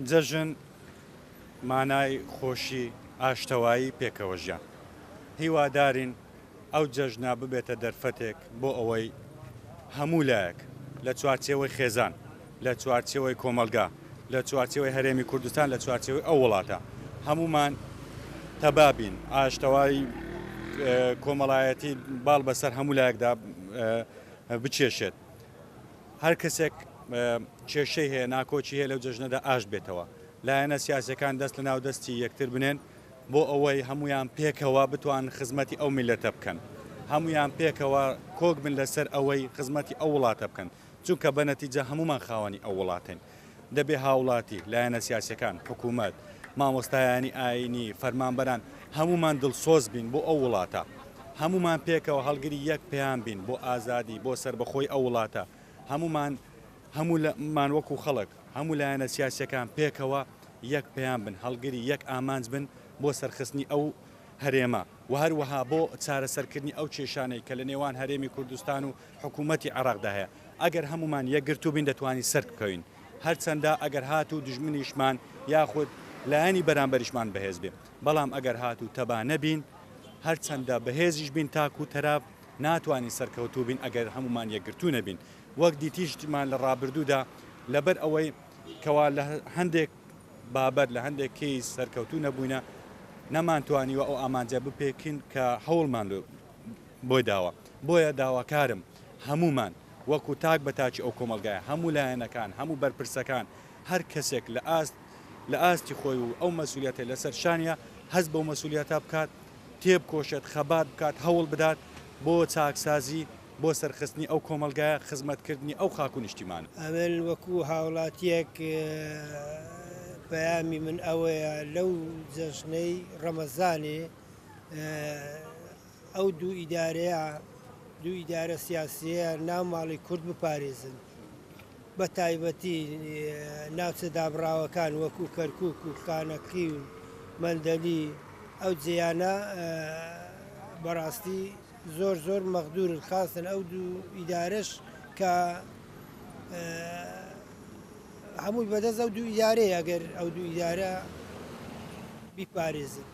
جەژن مانای خۆشی، ئاشتەوایی، پێکەوەژیان. هیوادارین ئەو جەژنە ببێتە دەرفەتێک بۆ ئەوەی هەموو لایەک لە چوارچێوەی خێزان، لە چوارچێوەی کۆمەڵگا، لە چوارچێوەی هەرێمی کوردستان، لە چوارچێوەی ئەو وڵاتە هەموومان تەبا بین، ئاشتەوایی کۆمەڵایەتی باڵ بەسەر هەموو لایەکدا بکێشێت. هەر کەسێک کێشەی هەیە، ناکۆکی هەیە لەو جەژنەدا ئاشت بێتەوە. لایەنە سیاسیەکان دەست لەناو دەستی یەکتر بنێن بۆ ئەوەی هەموویان پێکەوە بتوانن خزمەتی ئەو میللەتە بکەن. هەموویان پێکەوە کۆک بن لەسەر ئەوەی خزمەتی ئەو وڵاتە بکەن. چونکە بە نەتیجە هەموومان خاوەنی ئەو وڵاتەین. دەبێ هاوڵاتی، لایەنە سیاسیەکان، حکوومەت، مامۆستایانی ئایینی، فەرمانبەران هەموومان دڵسۆز بین بۆ ئەو وڵاتە. هەموومان پێکەوە هەڵگری یەک پەیام بین بۆ ئازادی، بۆ سەربەخۆی ئەو وڵاتە. هەموومان هەموومان وەکو خەڵک، هەموو لایەنە سیاسیەکان پێکەوە یەک پەیام بن، هەڵگری یەک ئامانج بن بۆ سەرخستنی ئەو هەرێمە و هەروەها بۆ چارەسەرکردنی ئەو کێشانەی کە لە نێوان هەرێمی کوردستان و حکوومەتی عێراقدا هەیە. ئەگەر هەموومان یەکگرتوو بین دەتوانین سەربکەوین. هەرچەندە ئەگەر هاتوو دوژمنیشمان یاخود لایەنی بەرامبەریشمان بەهێز بێ، بەڵام ئەگەر هاتوو تەبا نەبین، هەرچەندە بەهێزیش بین تاکو تەرا ناتوانین سەرکەوتوو بین ئەگەر هەموومان یەکگرتوو نەبین. وەک دیتیشمان لە ڕابردوودا لەبەر ئەوەی کەوا لە هەندێک بابەت لە هەندێک کەیس سەرکەوتوو نەبووینە نەمانتوانیوە ئەو ئامانجە بپێکین کە هەوڵمان بۆی داوە. بۆیە داواکارم هەموومان وەکو تاک بە تاکی ئەو کۆمەڵگایە، هەموو لایەنەکان، هەموو بەرپرسەکان، هەر کەسێک لە ئاست لە ئاستی خۆی و ئەو مەسولیەتەی لەسەر شانیە هەست بەو مەسولیەتە بکات، تێبکۆشێت، خەبات بکات، هەوڵ بدات بۆ چاکسازی، بۆ سەرخستنی ئەو کۆمەڵگایە، خزمەتکردنی ئەو خاک و نیشتیمانە. ئەمن وەکو هاوڵاتیەک پەیامی من ئەوەیە لەو جەژنەی ڕەمەزانێ ئەو دوو ئیدارەیە دوو ئیدارە سیاسیە ناو ماڵی کورد بپارێزن بە تایبەتی ناوچە دابڕاوەکان وەکو کەرکک و خانەقی و مەندەلی ئەو جێیانە بەڕاستی زۆر زۆر مەغدورن خاستن ئەو دوو ئیدارەش کە هەمووی بەدەست ئەو دوو ئیدارەیە ئەگەر ئەو دوو ئیدارە بیپارێزن.